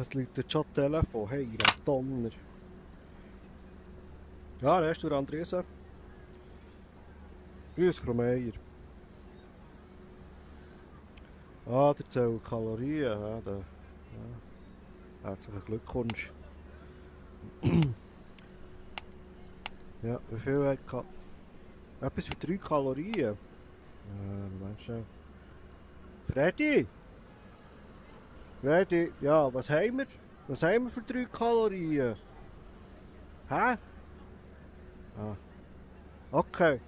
es läutet schon Telefon. Hey, ein Donner. Ja, Restaurant Riesen. Grüß, Frau Meier. Ah, der zählt Kalorien. Ja, ja. Herzlichen Glückwunsch. Ja, wie viel hat etwas für 3 Kalorien? Moment schnell. Freddy! Freddy, ja, was haben wir? Was haben wir für 3 Kalorien? Hä? Ah, okay.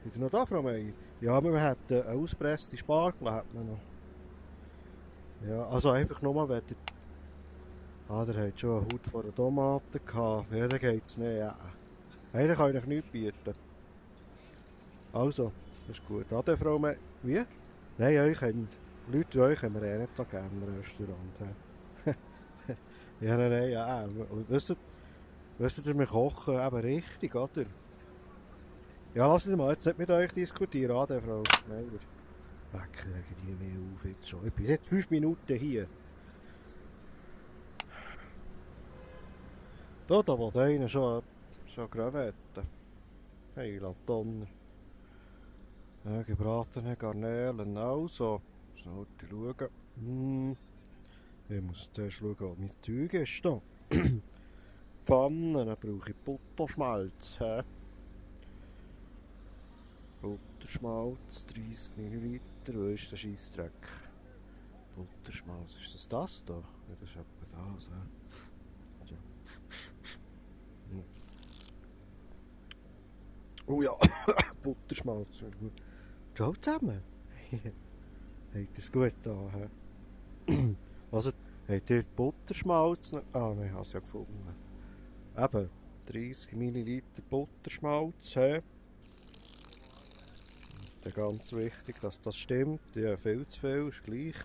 Ist er noch da, Frau Meier? Ja, wir hätten eine ausgepresste Spargel, hätten wir noch. Ja, also einfach nur, wenn ihr... Ah, der hat schon eine Haut vor der Tomaten gehabt. Ja, dann geht's nicht, ja. Hey, dann kann ich euch nichts bieten. Also, das ist gut. Ade, Frau Meier. Wie? Nein, euch haben... Leute wie euch haben wir eh nicht so gerne im Restaurant. Ja, nein, ja. Wisst ihr, wir kochen eben richtig, oder? Ja, lasst mich mal jetzt nicht mit euch diskutieren, Ade, Frau Meier. Wecken die mehr auf jetzt schon. Ich bin jetzt 5 Minuten hier. Da will einer schon Krevetten. Hey, Latone. Ja, gebratene Garnelen, also. Schnell schauen. Ich muss zuerst schauen, was mein Zeug ist da. Pfanne, dann brauche ich Butterschmalz. Butterschmalz, 30 ml. Wo ist der Scheissdreck? Butterschmalz, ist das da? Ja, das ist etwa das. Ja. Oh ja, Butterschmalz. Ciao zusammen. Habt es gut da? Also, habt ihr Butterschmalz? Ah, nein, ich habe es ja gefunden. Eben, 30 ml Butterschmalz. Dann ganz wichtig, dass das stimmt. Ja, viel zu viel ist gleich.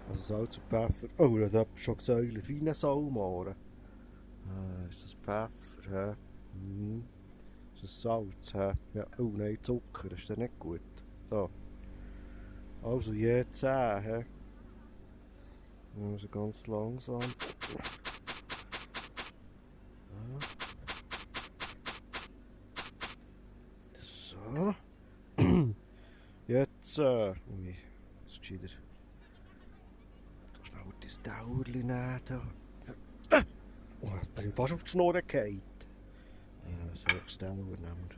Also Salz und Pfeffer. Oh, da hat schon gesäuselt wie ein Salmohren. Ist das Pfeffer? Ist das Salz? Ja, oh nein, Zucker, ist das nicht gut. So. Also je 10. Also ganz langsam. So. Jetzt, ui, das ist gescheiter. Da schnell das Dauerli nehmen. Oh, jetzt bin ich fast auf die Schnur gefallen. So, das Dauer nehmen wir.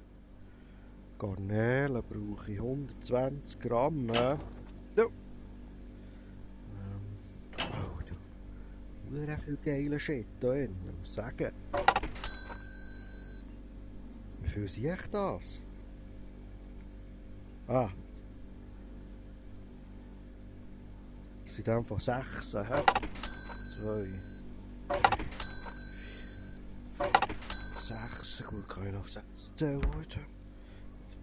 Garnelen brauche ich 120 Gramm. Oh, du. Viel geiler Shit da drin, muss ich sagen. Wie viel sehe ich das? Ah. Das sind einfach 6. 2, 6. Gut, kann ich noch auf 6 zählen.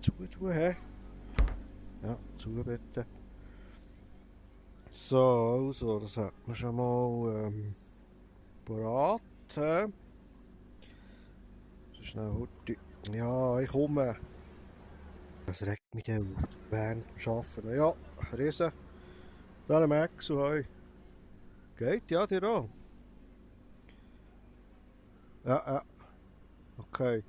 Zutun, hä? Ja, zu bitte. So, also, das hat man schon mal parat. So schnell heute. Ja, ich komme. Das regt mich dann auf, während dem Arbeiten. Ja, Riesen. Dann Max und heu. Geht, ja, dir auch. Ja. Okay.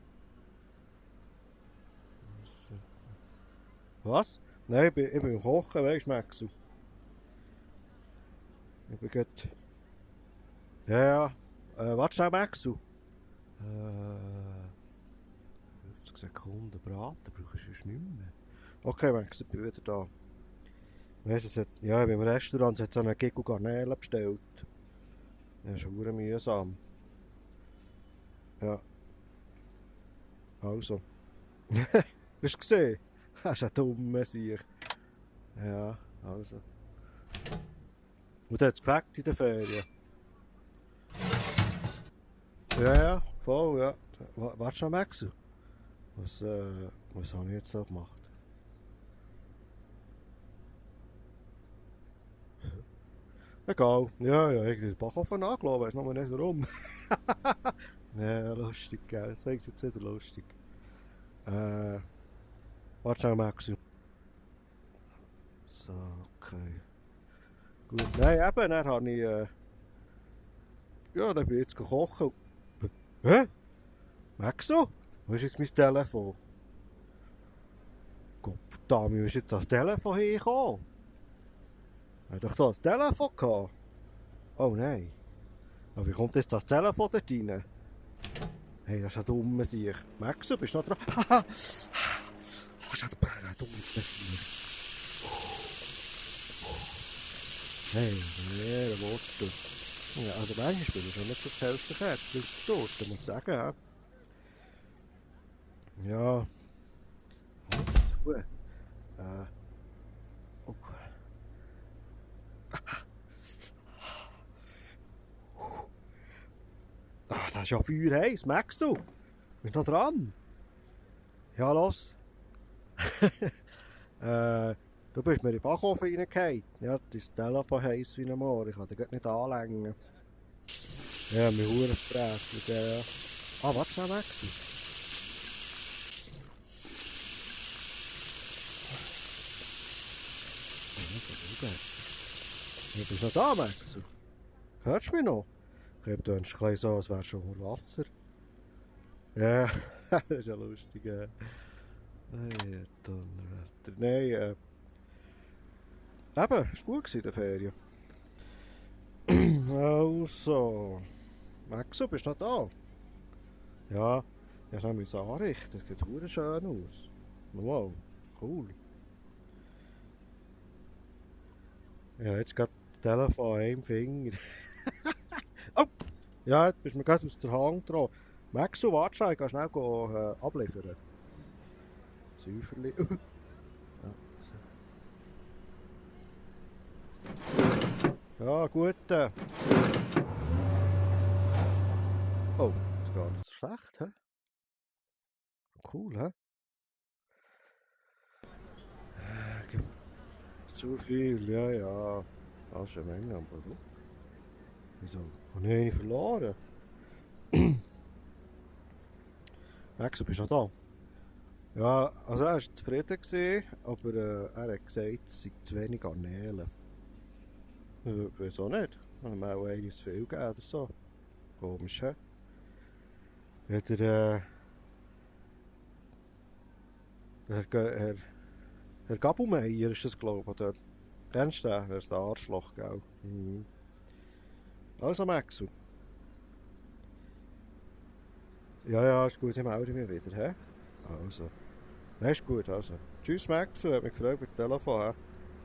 Was? Nein, ich bin im Kochen, weißt du, Maxu? Ich bin gut. Ja. Warte schnell, Maxu. 50 Sekunden braten brauchst du sonst nicht mehr. Okay, Max, ich bin wieder da. Weißt du, ja, beim Restaurant hat es einen Gig und Garnelen bestellt. Das ist verdammt mühsam. Ja. Also. Hast du gesehen? Das ist ein dummer Sieg. Ja, also. Und der hat es gefällt in den Ferien. Ja, voll, ja. Warte schon, Max. Was habe ich jetzt da gemacht? Egal. Ja, ich habe den Backofen angelassen, weiss noch nicht warum. Ja, lustig, gell. Das finde ich jetzt wieder lustig. Warte schnell, Max. So, okay. Gut. Nein, eben, dann habe ich Ja, dann bin ich jetzt kochen. Hä? Maxo? Wo ist jetzt mein Telefon? Gottverdammt, wie ist jetzt das Telefon hergekommen? Hat doch da das Telefon gehabt? Oh nein. Aber wie kommt jetzt das Telefon dort rein? Hey, das ist ein dummer Sieg. Maxo, bist du noch dran? Haha! Das ist ein dummer Sieg. Hey, wer willst du? Ja, also manchmal bin ich schon nicht zur Hälfte gekehrt. Das ist tot, das muss ich sagen. Ja. Ja. Was zu tun? Oh. Ah, das ist ja Feuer heiß, Maxo. Bist du noch dran? Ja, los. Du bist mir in den Backofen reingefallen. Ja, das Telefon heiß wie ein Moor. Ich kann dich nicht anlängen. Ja, mein Huren gefräst. Ja. Ah, warte schnell, Maxo. Ja, bist du noch da, Maxo? Hörst du mich noch? Ich glaube, du hast ein so, als wärst du unter Wasser. Ja, das ist ja lustig. Hey, Donnerwetter. Nein, eben, es war gut in der Ferien. Also, Maxo, bist du noch da? Ja, ich musste noch anrichten. Das sieht verdammt schön aus. Wow, cool. Ja, jetzt geht das Telefon an einem Finger. Oh! Ja, jetzt bist du mir gerade aus der Hand dran. Maxo, warte schnell, ich kann schnell abliefern. Säuferli. Ja, gut. Oh, das ist gar nicht so schlecht, hä? Cool, hä? Zu viel, ja, ja. Das ist eine Menge, aber so. Wieso? Habe ich eine verloren? Maxo, bist du noch da? Ja, also er war zufrieden, gewesen, aber er hat gesagt, es sei zu wenig Garnelen. Wieso nicht? Dann haben wir auch eines zu viel gegeben oder so. Komisch, hä? Ja, Herr Gabelmeier ist das, glaube ich, oder? Kennst du den? Er ist der Arschloch, gell? Mhm. Also, Maxo. Ja, ja, ist gut, ich melde mich wieder, hä? Also. Nein, ist gut, also. Tschüss, Maxo, hat mich gefreut mit dem Telefon, hä?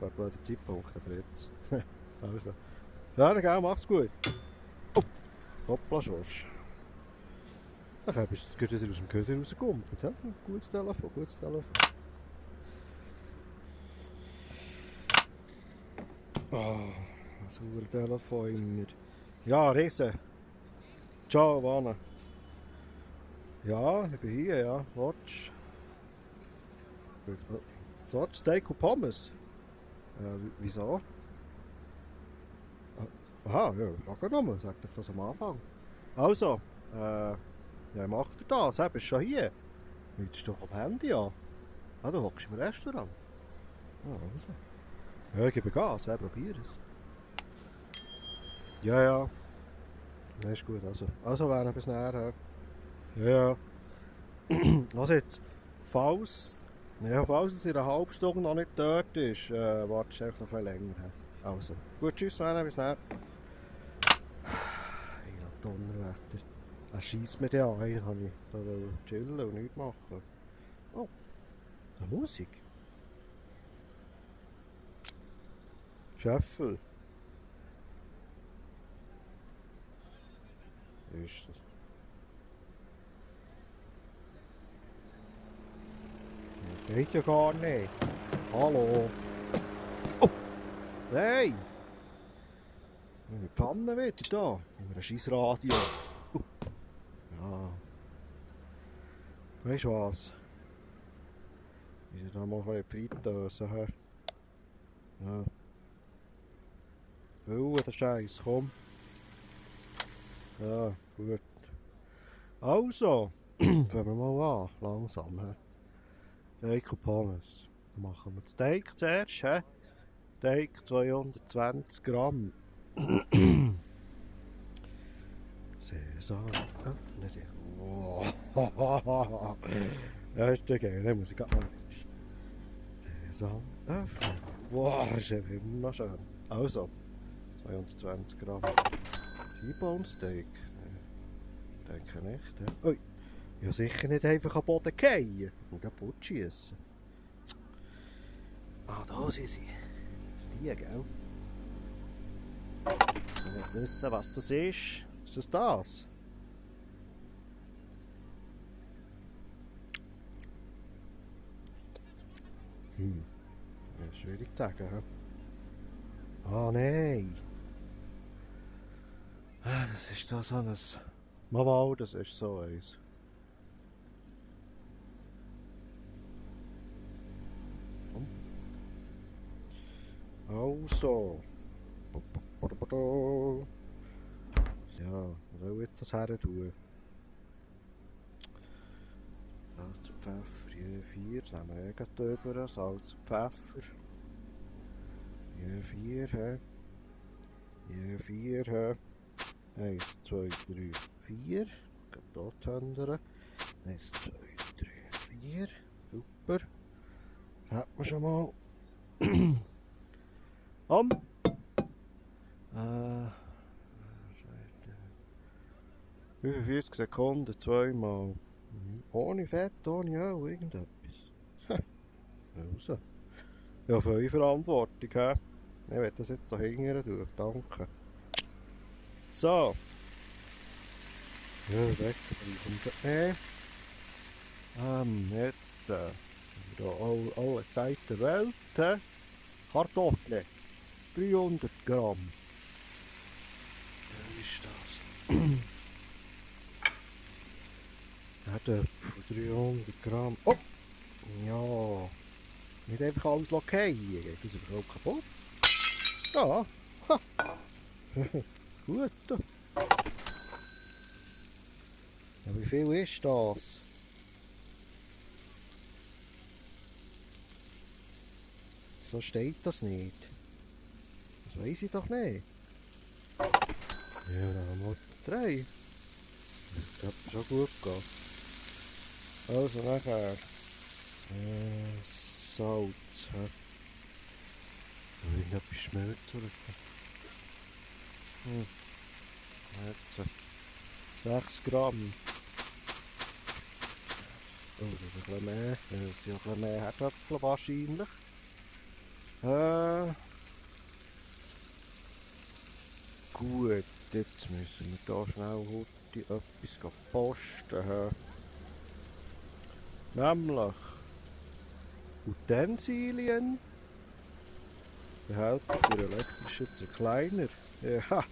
Das war ein blöder Zeitpunkt, aber jetzt. Also. Ja, dann gell, mach's gut. Oh, hoppla, Schorsch. Dann bist du wieder aus dem Köder rausgekommen, hä? Gutes Telefon, gutes Telefon. Oh, so ein Telefon immer. Ja, Riese. Ciao, Vana. Ja, ich bin hier, ja. Watch. Watch, Steak und Pommes. Wieso? Aha, ja, sag genommen, sag doch das am Anfang. Also, ja, macht ihr das? Bist du schon hier? Läutest du vom Handy an? Ah, du hockst im Restaurant. Ah, also. Ja, ich gebe Gas, probier es. Ja, ja. Ja, ist gut, also. Also, werden bis nachher. Ja, ja. Lass jetzt, falls es in einer halben Stunde noch nicht dort ist, wartest du einfach noch ein bisschen länger. Also, gut, tschüss, bis nachher. Hey, Donnerwetter. Er scheisst mir ja an, eigentlich kann ich da chillen und nichts machen. Oh, da Musik. Scheffel. Ist das? Das geht ja gar nicht. Hallo. Oh! Hey! Meine Pfanne wieder da. In einem scheiß Radio. Ja. Weißt du was? Ich da mal ein bisschen Fritteuse. Ja. Der Scheiß, komm. Ja, gut. Also, fangen wir mal an. Langsam. Steak und Pommes. Dann machen wir das Steak zuerst. Steak 220 Gramm. Sesam, öffne dich. Oh. Ja, ist ja geil, dann muss ich gerade mal. Sesam, öffne. Wow, ist ja immer schön. Also, 220 Gramm T-Bone Steak. Denke nicht. Ui, ja sicher nicht einfach am Boden fallen. Und dann fortschiessen. Ah, da sind sie. Die, gell? Ich will wissen, was das ist. Ist das das? Ja, schwierig zu sagen, hä? Ah, nein. Ah, das ist da so ein... Mal, das ist so eins. Also. Ja, was soll ich jetzt das her tun? Salz und Pfeffer, je 4, das nehmen wir eh gleich drüber. Salz und Pfeffer. Je 4, hä? Je 4, hä? 1, 2, 3, 4. Geht dort ändern. 1, 2, 3, 4. Super. Das hat man schon mal. 45 Sekunden, zweimal. Ohne Fett, ohne Öl, irgendetwas. Also. Ja, für eure Verantwortung, hä? Ich werde das jetzt da hinten tun, danke. So. Ja, weg, kommt nicht. Jetzt, da alle Zeit der Welt, Kartoffeln, 300 Gramm. Wie ist das? Hat 300 Gramm. Oh! Ja. Nicht einfach alles fallen. Geht das überhaupt kaputt? Ja. Ha. Gut. Ja, wie viel ist das? So steht das nicht. Das weiss ich doch nicht. Ja, dann haben wir 3. Das hat schon gut gehen. Also nachher Salz. Irgendetwas schmelzt oder so. Jetzt 6 Gramm. Oh, das ist ein bisschen mehr. Das sind ein bisschen mehr Herdöpfel wahrscheinlich. Gut, jetzt müssen wir da schnell etwas posten. Nämlich Utensilien, Behälter für elektrische Zerkleiner. Ja,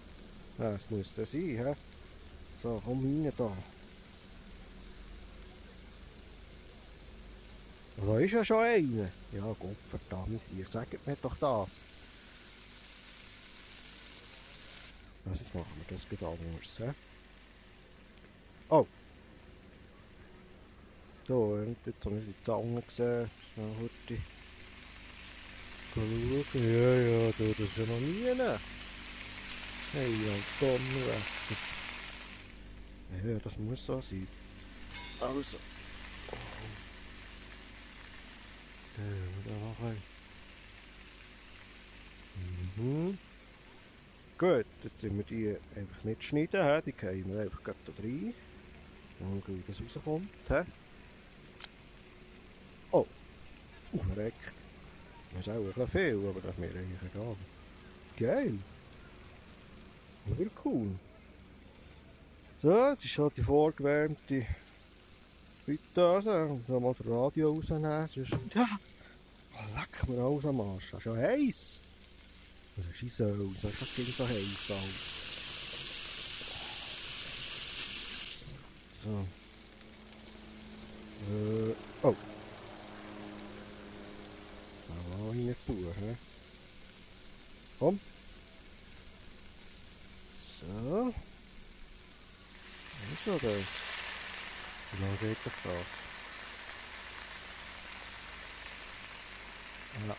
das muss das sein. He? So, komm rein da. Da ist ja schon einer. Ja, Gott verdammt, ich sage mir doch das. Also jetzt machen wir das gerade anders. He? Oh! So, und jetzt habe ich die Zange gesehen. Schnell heute schauen. Ja, ja, das ist ja noch nie. Hey, Donnerwetter. Ja, das muss so sein. Also. Da noch ein. Gut, jetzt sind wir die einfach nicht schneiden, die gehen wir einfach da rein. Und wie das rauskommt. He? Oh, verreckt. Das ist auch ein bisschen viel, aber das ist mir eigentlich egal. Geil. Wirklich cool. So, jetzt ist halt die vorgewärmte Fritteuse. Und dann mal das Radio rausnehmen. Sonst, ja, leck mir alles am Arsch. Das ist ja heiß. Das ist Eisöl. Das ist das Ding so heiß. So. Oh. Da war ich nicht tun, hä? Komm. So. Was ist das? Wie lange geht das da? Ja.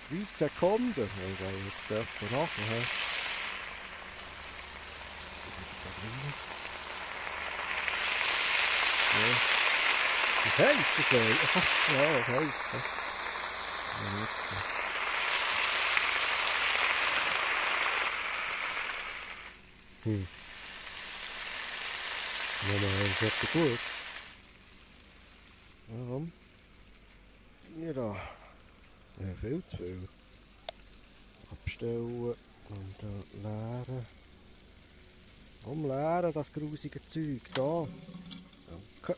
30 Sekunden. Ich jetzt dürfen machen, hä? Ja. Das heisst es so. Ja, das heisst es. Ja, nein, das ist etwa gut. Warum? Ja, da. Ja, viel zu viel. Abstellen und dann leeren. Umleeren, das grusige Zeug da. Danke.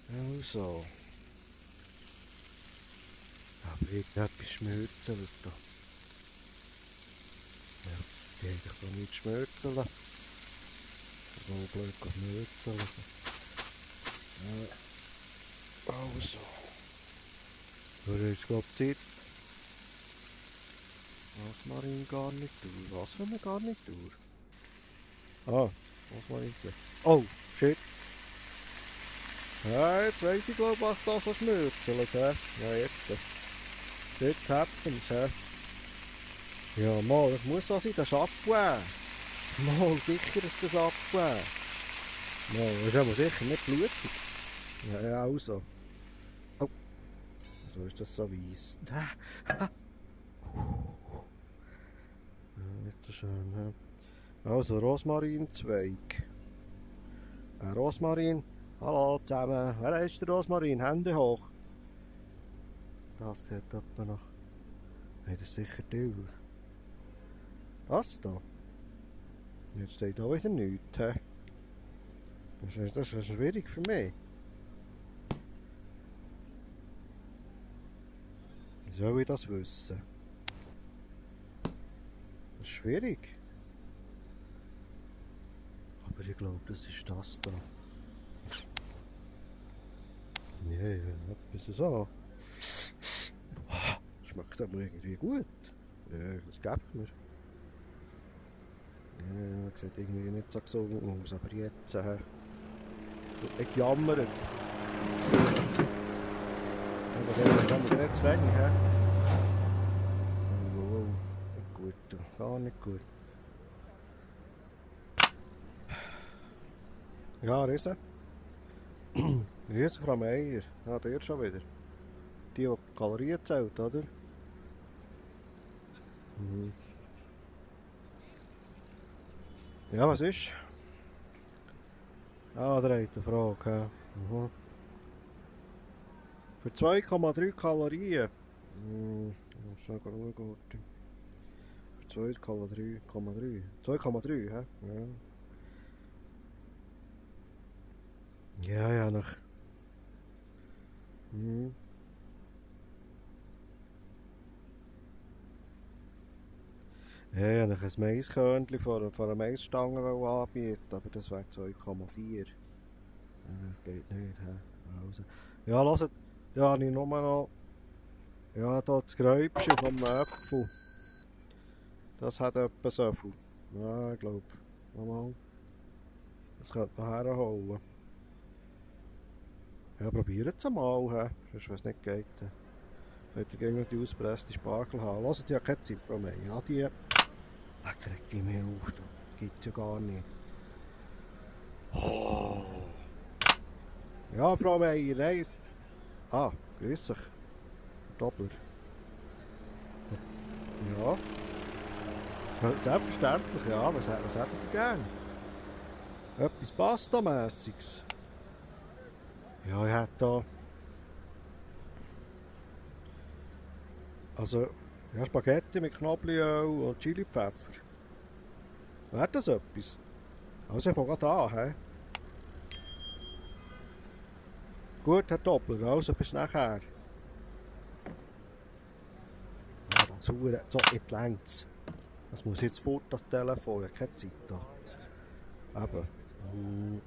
Also. Aber irgendetwas schmürzeln da. Ja, die haben doch nicht schmürzeln. So blöd schmürzeln. Also. Da ist glaube ich Zeit. Rosmarin Garnitur. Was für eine Garnitur? Ah, Rosmarin. Oh, shit. Ja, jetzt weiss ich glaube was da so schmürzelt, hä? Ja, jetzt. Shit happens, hä? Ja, mal, das muss so sein, das ist abgewählt. Mal, sicher ist das abgewählt. Mal, das ist aber sicher nicht blutig. Ja, ja, also. Oh, so ist das so weiss. Nicht so schön, hä? Also, Rosmarinzweig. Rosmarin. Hallo zusammen. Wer ist der Rosmarin? Hände hoch. Das geht etwa noch. Nein, das ist sicher Dill. Das da? Jetzt steht auch wieder nichts. He? Das ist schwierig für mich. Wie soll ich das wissen? Das ist schwierig. Aber ich glaube, das ist das da. Nee, etwas so. Schmeckt aber irgendwie gut. Ja, das gibt mir. Ja, sieht irgendwie nicht so gesund aus, aber jetzt ich jammert. Aber dann haben wir nicht zu wenig, hä? Oh, nicht gut, gar nicht gut. Ja, Riese. Riese Frau Meier. Ja, der schon wieder. Die Kalorien zählt, oder? Mhm. Ja, was ist? Ah, da hat eine Frage. Mhm. Für 2,3 Kalorien. Ich muss schnell schauen. Für 2,3,3. 2,3, hä? Ja. Ja, ja, noch. Mhm. Ja, ich wollte ein Maiskörnchen von einer Maisstange anbieten, aber das wäre 2,4. Das geht nicht, hä? Also. Ja, hört, ja, habe ich nur noch. Ja, da das Gräubchen vom Äpfel. Das hat etwa so viel. Ja, ich glaube. Mal. Das könnte man herholen. Ja, probiert es mal, hä? Sonst, wenn es nicht geht, könnt ihr gegen die ausgepresste Spargel haben. Lasst ja keine Zeit von mir. Ja, die. Kriegt die mehr auf, das gibt es ja gar nicht. Oh. Ja, Frau Meier, nein. Ah, grüß dich. Doppler. Ja. Selbstverständlich, ja. Was hättet ihr gern? Etwas Pasta-mässiges. Ja, ich hätte da. Also, ja, Spaghetti mit Knoblauchöl und Chili-Pfeffer. Wäre das etwas? Also, ich fange gerade an, hä? Gut, Herr Doppler, also bis nachher. Ja, das Hure, so, jetzt längt's. Das muss jetzt fort, das Telefon, ich habe keine Zeit da. Eben.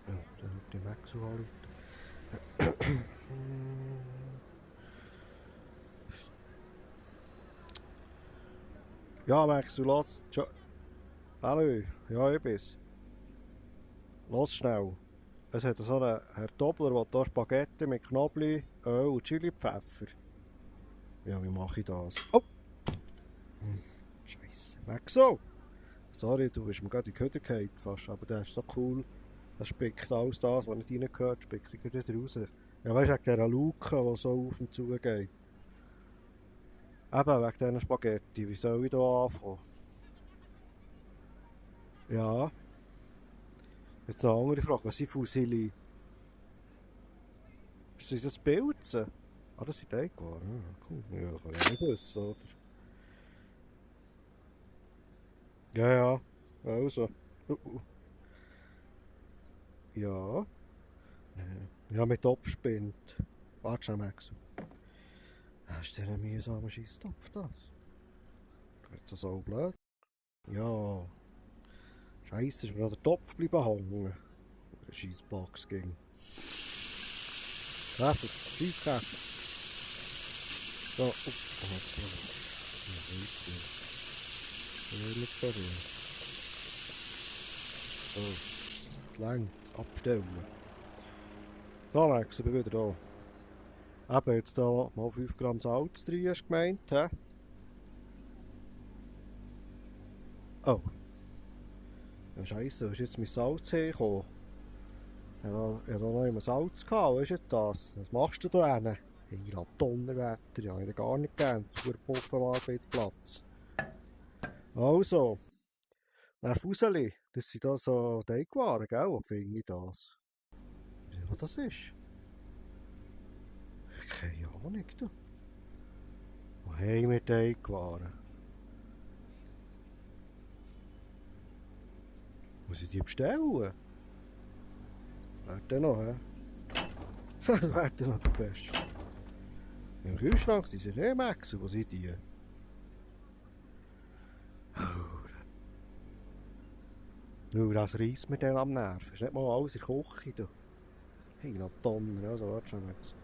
Ja, dann wird die Max so anrufen. Ja, Max, du lass. Hallo, ja, ich bin's. Los schnell. Es hat so einen Herr Doppler, der hier Spaghetti mit Knoblauch, Öl und Chili-Pfeffer. Ja, wie mache ich das? Oh! Scheiße. Weg so! Sorry, du bist mir gerade in die Hütte gefallen fast, aber der ist so cool. Das spickt alles das, was nicht reingehört, spickt er wieder raus. Ja, weißt du, wegen dieser Luke, die so auf und zu geht. Eben, wegen diesen Spaghetti. Wie soll ich da anfangen? Ja. Jetzt noch eine andere Frage. Was sind Fusili? Sind das Pilze? Ah, das sind Teigwaren. Ah, cool. Ja, das kann ich nicht wissen, oder? Ja, ja. Also. Ja. Ja, mit Topfspind. Warte schon, Max. Hast du einen mühsamen Scheisstopf, das? Jetzt so blöd. Ja. Scheiße, ist mir noch der Topf bleiben hängen. Der Scheissbox ging. Käfer, Scheisskäfer. So, jetzt nicht so viel. So, lang abstellen. So, Max, ich bin wieder da. Eben jetzt da mal 5 Gramm Salz drin, hast du gemeint, hä? Oh. Ja, Scheisse, wo ist jetzt mein Salz hergekommen? Ja, da noch immer Salz gehabt, weißt du das? Was machst du da hin? Hey, Donnerwetter, ja, ich hätte gar nicht gern. Für Puff am Arbeitsplatz. Also, nach Fuseli, das sind da so Teigwaren, gell? Wo finde ich das? Was das ist? Keine Ahnung, du. Wo haben wir Teigwaren? Muss ich die bestellen? Wer denn noch, hä? Wer denn noch der Beste? Im Kühlschrank sind sie nicht, Max. Wo sind die? Das reisst mir dann am Nerv. Ist nicht mal alles in der Küche, du. Hey, noch Donner, also warte schon, Max.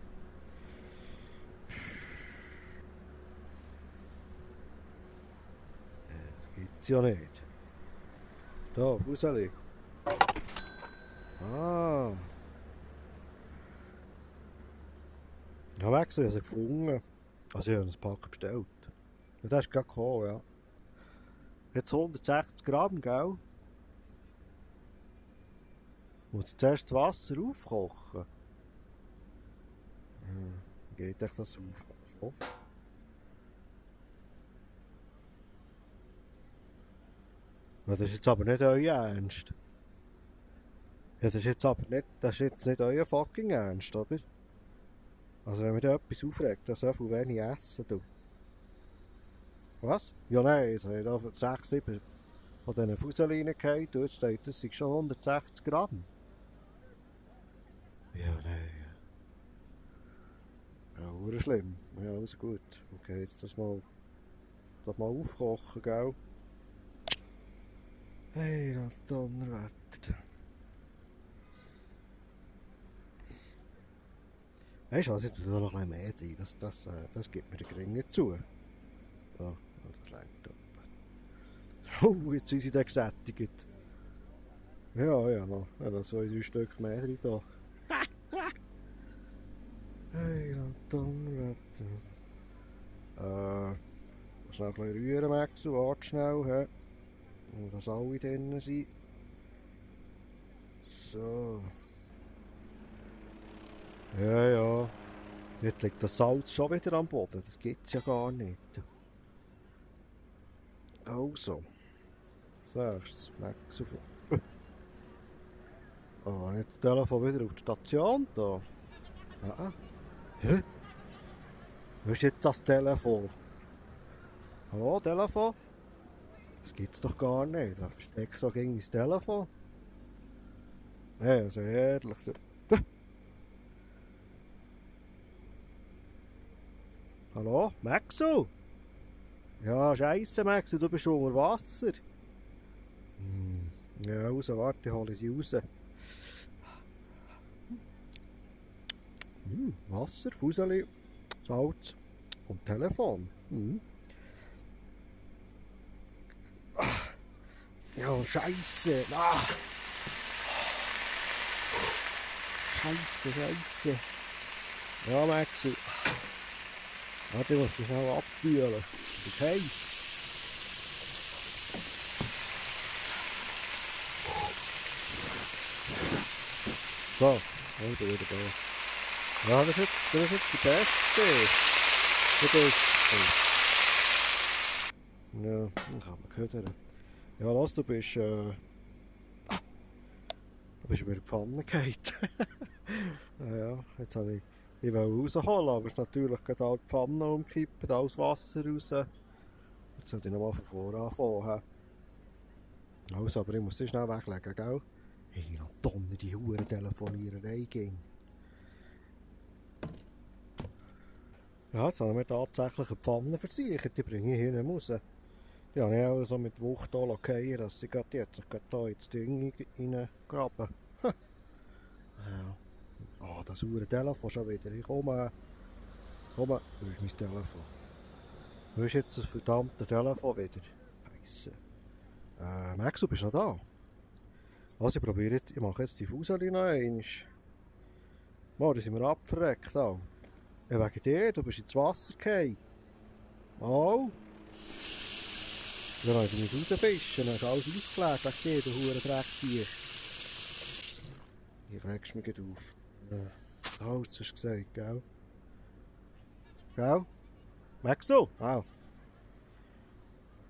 Das gibt's ja nicht. Da, Fuseli. Ah. Ja, Max, ich habe sie gefunden. Also ich habe ein Pack bestellt. Ja, das ist gerade gekommen, ja. Jetzt 160 Gramm, gell? Muss ich zuerst das Wasser aufkochen? Wie geht euch das auf? Ja, das ist jetzt aber nicht euer Ernst. Ja, das ist jetzt nicht euer fucking Ernst, oder? Also wenn mir da etwas aufregt, dass so viel wenig essen tut. Was? Ja nein, jetzt habe ich da 6, 7 von diesen Fuselinen gehabt, dort steht, das sind schon 160 Gramm. Ja, nein. Ja, schlimm. Ja, alles gut. Okay, jetzt das mal aufkochen, gell? Hey, das Donnerwetter. Weißt du was, ich tue da noch ein bisschen mehr rein. Das gibt mir der Gring nicht zu. Ja, das reicht ab. Oh, jetzt sind sie da gesättigt. Ja, ja, noch 2-3 Stück mehr drin da. Hey, das Donnerwetter. Schnell ein bisschen rühren, Max, warte schnell, hä? Und dass alle drin sind. So. Ja, ja. Jetzt liegt das Salz schon wieder am Boden. Das gibt's ja gar nicht. Also. Zuerst Max auf. Oh, jetzt das Telefon wieder auf der Station da. Ah. Hä? Wo ist jetzt das Telefon? Hallo, Telefon? Das gibt's doch gar nicht. Wer versteckt doch irgendwie das Telefon? Nee, also ehrlich. Hallo, Maxo? Ja, scheisse, Maxo, du bist unter Wasser. Ja, also, warte, ich hole sie raus. Wasser, Fuseli, Salz und Telefon. Ja, scheisse. Scheisse. Ja, Maxi. Warte, ich muss sie schnell abspülen. Das ist heiß. So, ich bin wieder da. Ja, das ist jetzt die beste. Die beste. Ja, ich kann man gehört. Ja, lass, du bist über die Pfanne gefallen. Ja, jetzt habe ich wollte rausholen, aber es ist natürlich gerade all die Pfanne umgekippt, alles Wasser raus. Jetzt sollte ich nochmal von vorne anfangen. Also, aber ich muss sie schnell weglegen, gell? Hey, noch Donner, die Huren Telefoniererei ging. Ja, jetzt haben wir tatsächlich eine Pfanne versichert, die bringe ich hier nicht raus. Die habe ich auch so mit Wucht hier fallen, dass sie jetzt hier ins Ding reingraben. Ja. Ah, das hure Telefon schon wieder. Ich komme. Wo ist mein Telefon? Wo ist jetzt das verdammte Telefon wieder? Scheisse. Max, du bist noch da? Also ich mache jetzt die Fußlinie noch einmal. Mal, da sind wir abverreckt. Ja, wegen dir, du bist ins Wasser gefallen. Mal. Dann habe ich mich rausfischen, dann ist alles ausgelegt wegen dir, du hure Drecktier. Hier regst du mich gleich auf. Salz hast du gesagt, gell? Gell? Merkst du? Ah.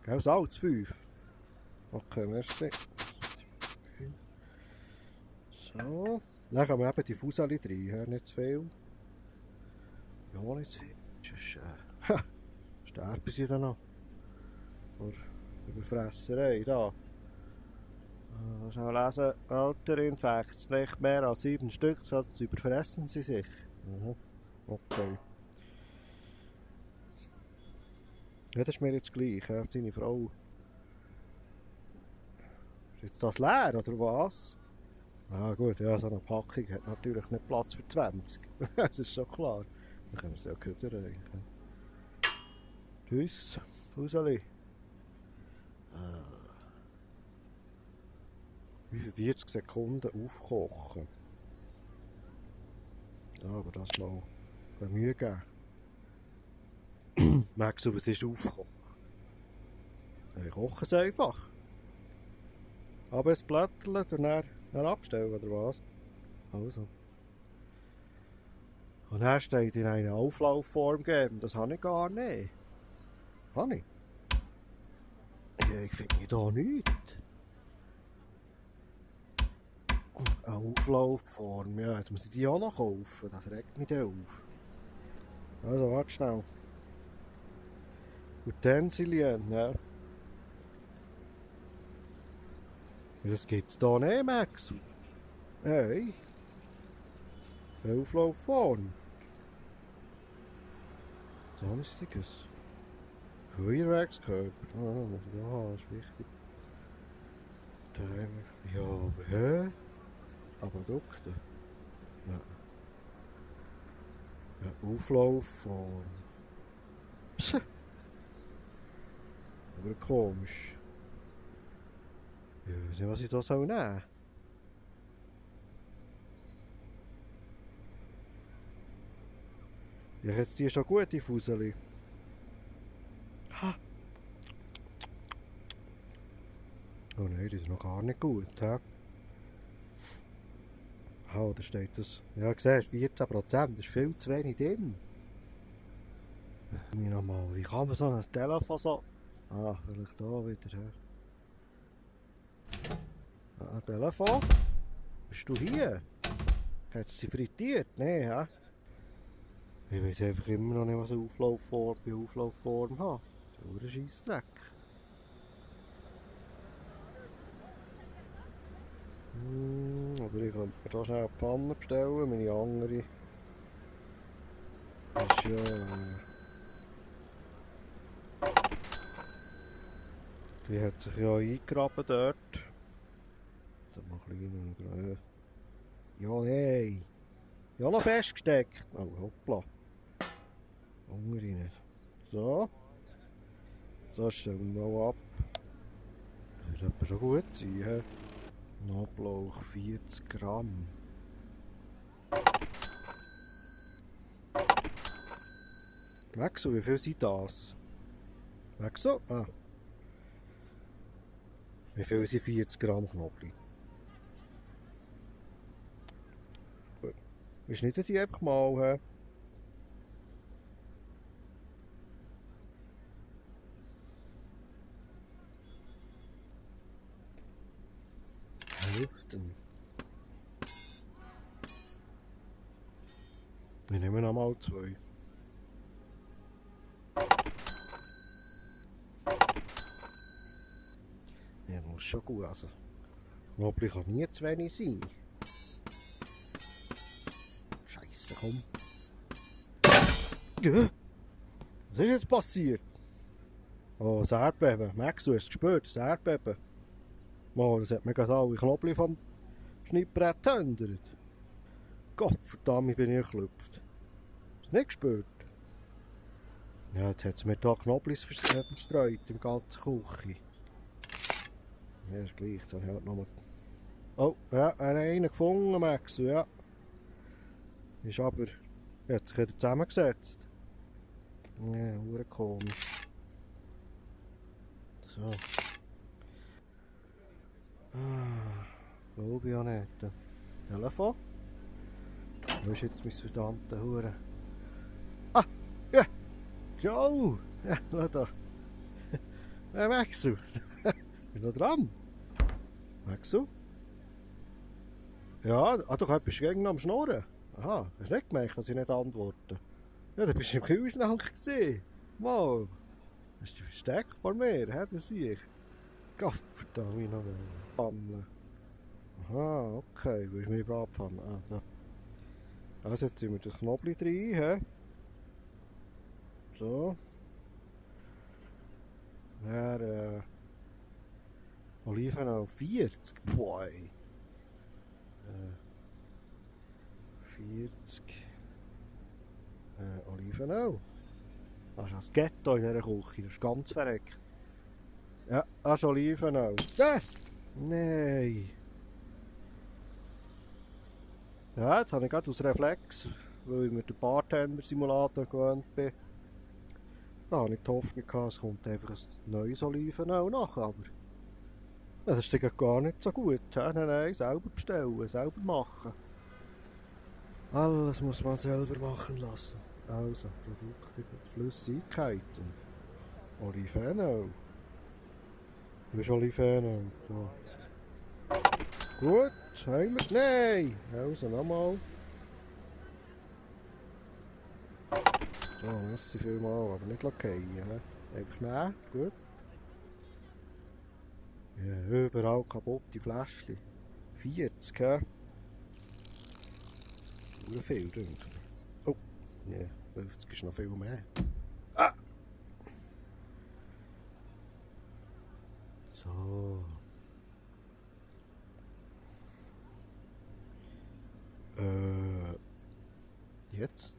Gell, Salz 5. Okay, merci. So. Dann haben wir eben die Fuseli rein, nicht zu viel. Ja, nicht zu viel. Sonst sterben sie dann noch. Vor Überfresserei, da. Schnell lesen. Alter Infekt, nicht mehr als 7 Stück, sonst überfressen sie sich. Okay. Ja, das ist mir jetzt gleich, ja, seine Frau. Ist jetzt das leer, oder was? Ah gut, ja, so eine Packung hat natürlich nicht Platz für 20. Das ist schon klar. Dann können wir es ja küttern. Tschüss, Fuseli. Wie für 40 Sekunden aufkochen. Ja, aber das mal Mühe geben. Merkst du, was ist aufgekommen? Ich koche es einfach. Aber es Blätterle und dann abstellen, oder was? Also. Und er steht in eine Auflaufform geben. Das habe ich gar nicht. Habe ich? Ja, ich finde da nichts. Eine Auflaufform, ja, jetzt muss ich die auch noch kaufen. Das regt mich dann auf. Also, warte schnell. Utensilien, ja. Das gibt's da nicht, Max. Hey. Eine Auflaufform. Sonstiges. Feuerwerkskörper. Ah, muss ich da haben, ist wichtig. Timer. Ja, aber hä? Aber Produkte? Nein. Eine Auflaufform. Psst. Aber komisch. Ja, ich weiß nicht, was ich da soll nehmen. Ja, jetzt die schon gut, die Fuseli. Ha! Oh nein, die sind noch gar nicht gut, hä? Ah, da steht das. Ja, siehst du, 14%, das ist viel zu wenig drin. Nochmal, wie kann man so ein Telefon so... Ah, vielleicht da wieder, hä? Ah, Telefon? Bist du hier? Hat sie frittiert? Nein, hä? Ich weiß einfach immer noch nicht, was eine Auflaufform hat. Das ist ein Scheissdreck. Oder ich könnte mir da schnell eine Pfanne bestellen. Meine andere ist ja... Die hat sich ja eingegraben dort. Da mal ein bisschen... Ja, hey! Ja, noch festgesteckt. Oh, hoppla. Hunger nicht. So. So, stellen wir mal ab. Das wird aber schon gut sein, he? Knoblauch 40 Gramm. Wechsel, wie viel sind das? Wechsel? Ah. Wie viel sind 40 Gramm Knoblauch? Ist nicht die einfach mal, hä? Hälften. Ich nehme noch mal 2. Ja, das muss schon gut, also. Knoblauch kann nie zu wenig sein. Scheiße, komm. Ja. Was ist jetzt passiert? Oh, das Erdbeben. Max, du hast es gespürt, das Erdbeben. Mann, das hat mir gerade alle Knoblauch vom Schnittbrett gehindert. Gott verdammt, bin ich geklüpft. Hast du nicht gespürt? Ja, jetzt hat es mir hier Knoblauch verstreut im ganzen Küche. Ja, ist gleich, jetzt habe ich halt nochmal... Oh, ja, einen gefunden, Max, ja. Ist aber... Jetzt sich wieder zusammengesetzt. Ja, hure komisch. So. Glaube ich auch nicht. Telefon? Wo ist jetzt mein verdammter Hure? Ah! Ja! Genau! Ja, schau da. Ja, Maxu! Bist du noch dran? Maxu? Ja, du bist gegen am Schnurren. Aha, hast du nicht gemerkt, dass ich nicht antworte? Ja, dann bist du im Kühlschrank gesehen. Mal! Hast du dich versteckt vor mir, hä? Das sehe ich. Gott verdammt, ich noch Pfanne. Aha, okay, willst du mir abfahren? Ah, da. Also jetzt tun wir das Knoblauch rein, hä? So. Dann, Oliven auf 40. Boah. 40. Oliven auch. Das ist das Ghetto in dieser Küche, das ist ganz verreckt. Ja, das ist Oliven auch. Nein! Ja, jetzt habe ich gerade aus Reflex, weil ich mir den Bartender-Simulator gewöhnt bin. Da habe ich die Hoffnung gehabt, es kommt einfach ein neues Oliven auch nach, aber das ist dann gar nicht so gut. Nein, nein, selber bestellen, selber machen. Alles muss man selber machen lassen. Also, Produkte für Flüssigkeiten. Olivenöl. Wo ist Olivenöl? So. Gut, haben wir. Nein! Also, nochmal. So, merci vielmal, aber nicht lackieren. Einfach nehmen, gut. Ja, überall kaputte Fläschchen. 40, hä? Sehr viel, denke ich. Oh, ja, 50 ist noch viel mehr. Ah! So. Jetzt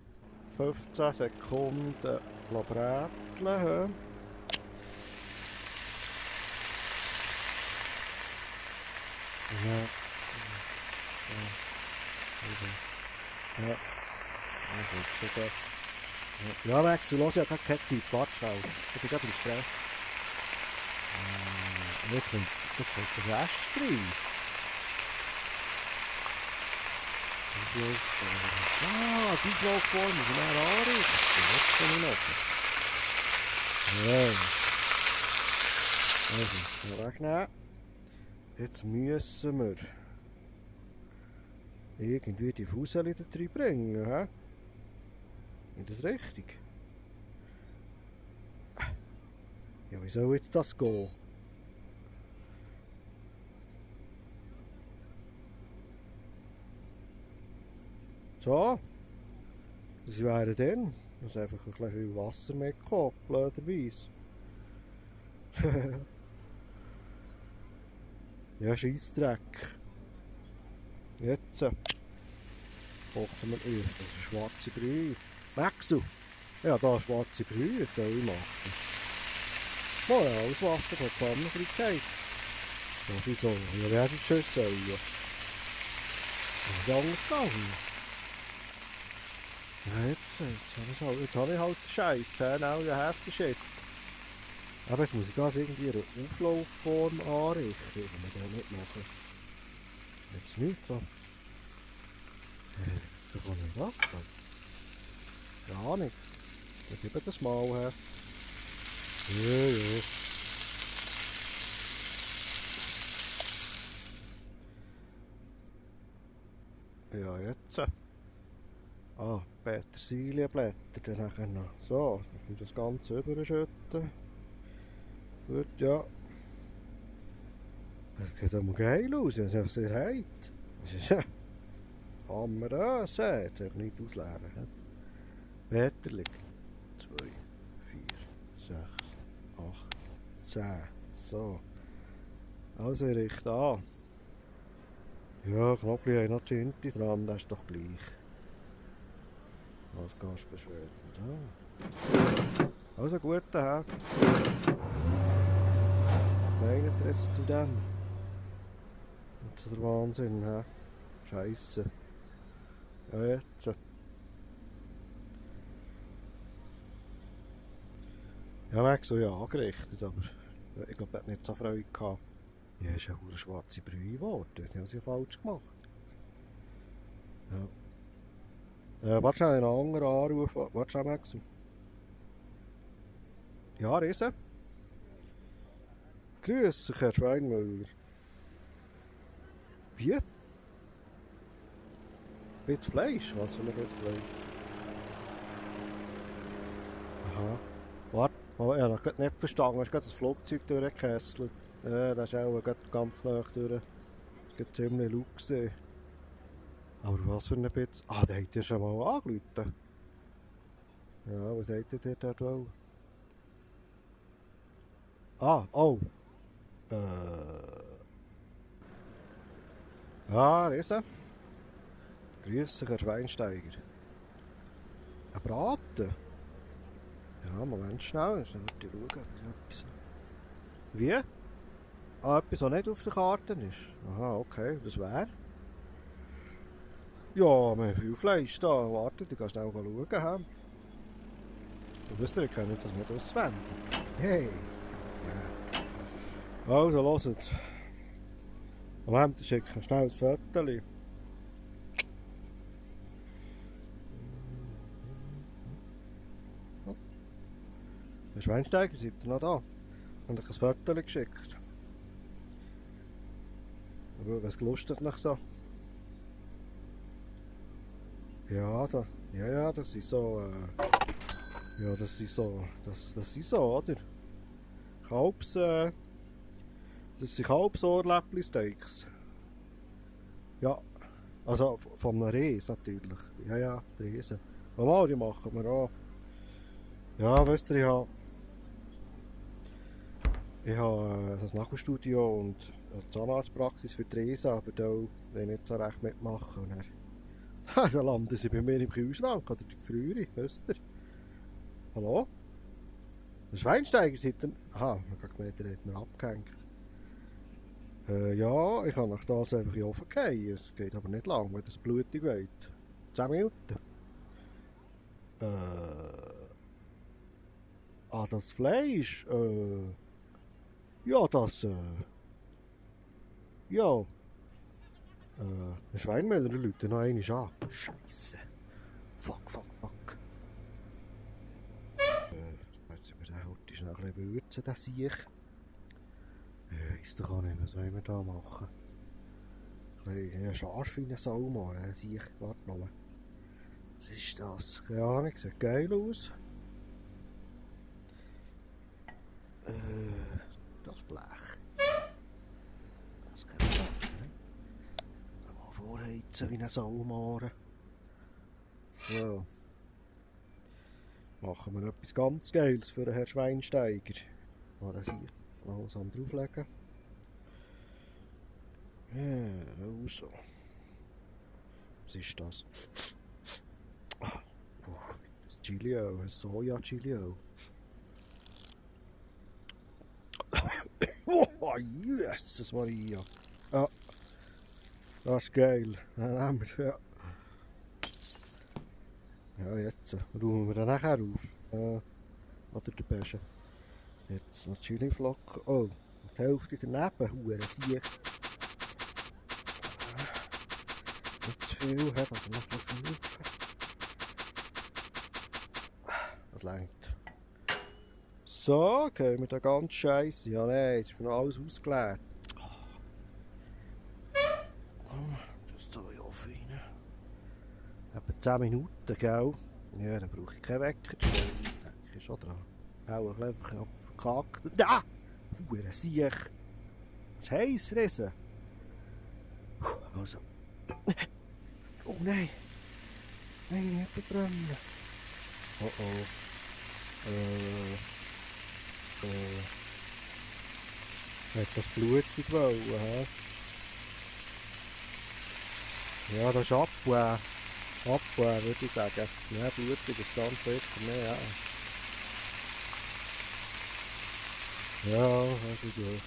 15 Sekunden bräteln. Ja. Ja. Ja. Ja, Max, du hörst ja gar keine Zeit. Warte schnell. Ich bin gerade im Stress. Jetzt kommt der Rest rein. Die Blogform ist mehr anrichten. Jetzt komme ich noch. Ja. Also, wegnehmen. Jetzt müssen wir irgendwie die Fussel da drin bringen. He? Ist das richtig? Ja, wie soll jetzt das gehen? So. Das wäre dann. Da ist einfach ein bisschen viel Wasser mitgekommen, blöderweise. Ja, Scheissdreck. Jetzt kochen wir das ist schwarze Brühe. Maxu! Ja, da schwarze Brühe, das soll ich machen. Oh ja, alles Wasser von der Pfanne reingeht. Ja, wieso? Ja, werde ich schon sollen. Das ist anders gegangen. Ja, jetzt habe ich halt den Scheiß. Now you have the shit. Aber jetzt muss ich das irgendwie in einer Auflaufform anrichten. Das kann man da nicht machen. Jetzt nicht so. Wo kommt denn das da? Ja, nicht. Wir geben das mal her. Ja, ja. Ja, jetzt. Ah, Petersilienblätter dann nachher noch. So, dann das Ganze überschütten. Gut, ja. Das sieht aber geil aus, wenn es ihr habt. Das ist ja hammerös, das soll ich nicht ausleeren. Peterli. 2, 4, 6, 8, 10. So. Also, ich richte an. Ja, Knopfli haben noch Tinte dran, das ist doch gleich. Was Gastbeschwerden. So. Also gut, Herr. Was meint ihr jetzt zu dem? Und zu der Wahnsinn, hä? Scheisse. Ja, jetzt. Ja, Max so ja angerichtet, aber ich glaube, er hat nicht so Freude gehabt. Ja, ist ja eine schwarze Brühe geworden. Das haben sie ja falsch gemacht. Ja. Warte schnell, einen anderen anrufen. Warte schnell, Max. Ja, Riese. Grüß dich, Herr Schweinmüller. Wie? Bit Fleisch? Was für ein Bit Fleisch? Aha. Warte, oh, ich habe noch nicht verstanden. Hast du gerade das Flugzeug durchgekesselt? Ja, das ist auch ganz nah durch. Das war ziemlich laut gewesen. Aber was für ein Bit? Ah, da habt ihr schon mal angerufen. Ja, was habt ihr dort wohl? Ah, oh. Ja, Riese. Grüß dich, Herr Schweinsteiger. Ein Braten? Ja, Moment schnell. Ich muss schauen, ob etwas... Wie? Ah, etwas, was nicht auf der Karte ist? Aha, okay. Das wäre? Ja, wir haben viel Fleisch da. Warte, ich kann schnell schauen. He? Du wisst ja, ich kann nicht das nicht auswenden. Hey! Ja. Also, hört. Moment, ich schicke schnell ein Foto. Herr Schweinsteiger, seid ihr noch da? Und ich ein Foto geschickt. Aber was lustet nach so? Ja, ja, das ist so, ja, das ist so, das ist so, oder? Kalbs, das sind Kalbsohrläppli-Steaks. Ja, also von einem Ries natürlich. Ja, ja, die Riesen. Normal, die machen wir auch. Ja, weißt du, ich habe ein Nachbarstudio und eine Zahnarztpraxis für die Riesen, aber da will ich nicht so recht mitmachen. Und dann landen sie bei mir im Kühlschrank oder die Frühere, weißt du? Hallo? Der Schweinsteiger seid ihr... Aha, ich habe gemeint, der hat mir abgehängt. Ja, ich kann nach das einfach in den Ofen fallen. Es geht aber nicht lang, wenn das blutig wird. 10 Minuten. Das Fleisch? Ja, das... ja. Der Schweinmüller ruft noch einmal an. Scheisse. Fuck. Jetzt müssen wir den heute schnell ein bisschen würzen, den Siech. Ist doch auch nicht, was wollen wir da machen? Ein bisschen scharf wie eine Sau machen, Siech. Warte mal. Was ist das? Keine Ahnung, sieht geil aus. Das Blech. Das kann ich machen. Mal vorheizen wie eine Sau machen. So. Machen wir etwas ganz Geiles für den Herrn Schweinsteiger. Mal das hier langsam drauflegen. Ja, also. Was ist das? Das Chilio, ein Soja-Chilio. Oh, Jesus Maria. Ja, das ist geil. Dann nehmen wir, ja. Ja, jetzt räumen wir den nachher auf. Oder der Bäsche. Jetzt noch Chili-Flocken. Oh, die Hälfte daneben. Huren Siech. Nicht zu viel hat, also noch ein bisschen. Das reicht. So, gehen wir den ganzen Scheiß. Ja, nein, jetzt ist mir noch alles ausgeleert. Das tue ich offen rein. Etwa 10 Minuten, gell? Ja, dann brauche ich keinen Wecker. Der Wecker ist schon dran. Auch ein bisschen verkackt. Ja! Hure Siech! Das ist heiß, Riesen. Also. Oh nein! Nein, nicht verbrennen. Oh oh. Hat das blutig wollen, hä? Ja, das ist Abwehr. Abwehr, würde ich sagen. Ja, blutig ist ganz sicher mehr, ja. Ja, also gut.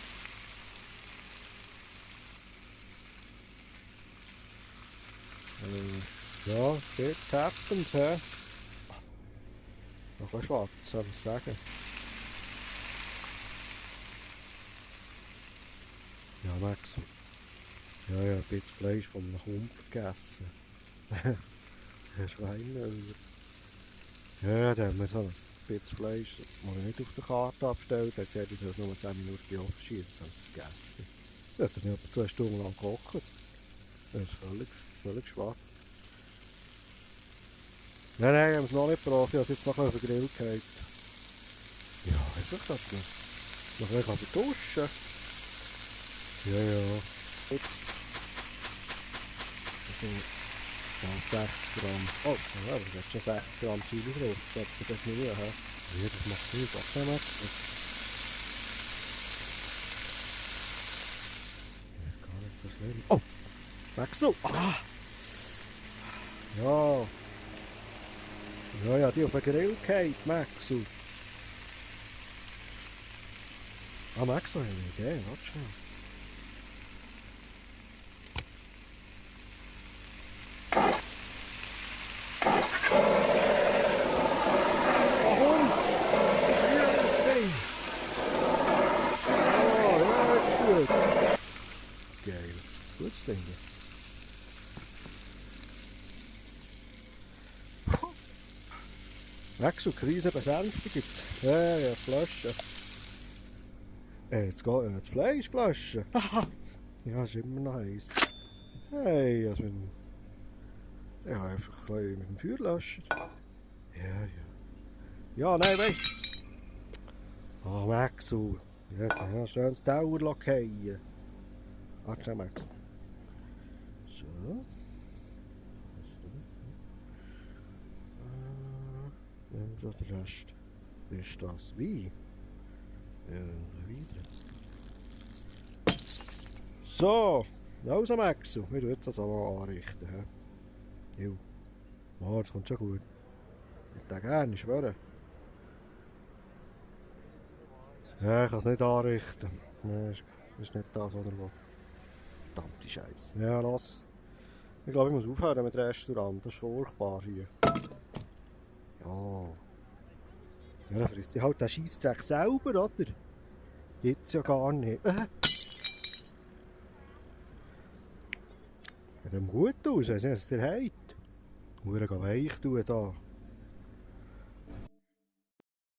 Ja, shit happens, hä? Noch ein schwarz, soll ich sagen. Ja, Max. Ja, ja, ein bisschen Fleisch von einem Kumpel vergessen. Ein Schwein. Ja, da haben wir so ein bisschen Fleisch, das ich nicht auf der Karte abgestellt habe. Jetzt hätte ich das nur 10 Minuten aufschieben, das habe ich vergessen. Ja, das habe ich etwa 2 Stunden lang gekocht. Das ist völlig schwach. Nein, nein, ich habe es noch nicht gebracht, ich habe es jetzt noch auf den Grill gehabt. Ja, weiß ich das noch. Noch ein bisschen duschen. Ja, ja. Jetzt. Ja, 60 Gramm. Oh, ja, das hat schon 60 Gramm Chili drauf. Das sollte das nicht, hä? Ja, das macht viel Bock, ne, Max? Ja, gar nicht so schlimm. Oh! Max so! Ah! Ja! Ja, ja, die auf den Grill gefallen, Maxu. Ah, Maxu hat eine Idee, warte schnell. Warum? Ja, das Ding. Oh, ja, gut. Geil. Gutes Ding. Maxu, Krise besänftigt. Ja, ja, Flasche. Jetzt geht das Fleisch gelöschen. Ja, ist immer noch heiß. Hey, also ja, einfach ein bisschen mit dem Feuer löschen. Ja, ja. Ja, nein, weißt du. Ah, Maxu. Jetzt habe ich noch schön das Dauer fallen. Warte schnell, Max. So. So, der Rest ist das. Wie? Wieder. So, also Maxu, wir tun das auch anrichten. He? Jo. Oh, das kommt schon gut. Ich hätte gerne, ich schwöre. Ja, ich kann es nicht anrichten. Nee, ist nicht das, was er will. Verdammte Scheiße. Ja, lass. Ich glaube, ich muss aufhören mit dem Restaurant. Das ist furchtbar hier. Ja. Ja, dann frisst ich halt den Scheissdreck selber, oder? Gibt's ja gar nicht. Sieht dem gut aus, weiss nicht, was der hat. Hure weich tun da.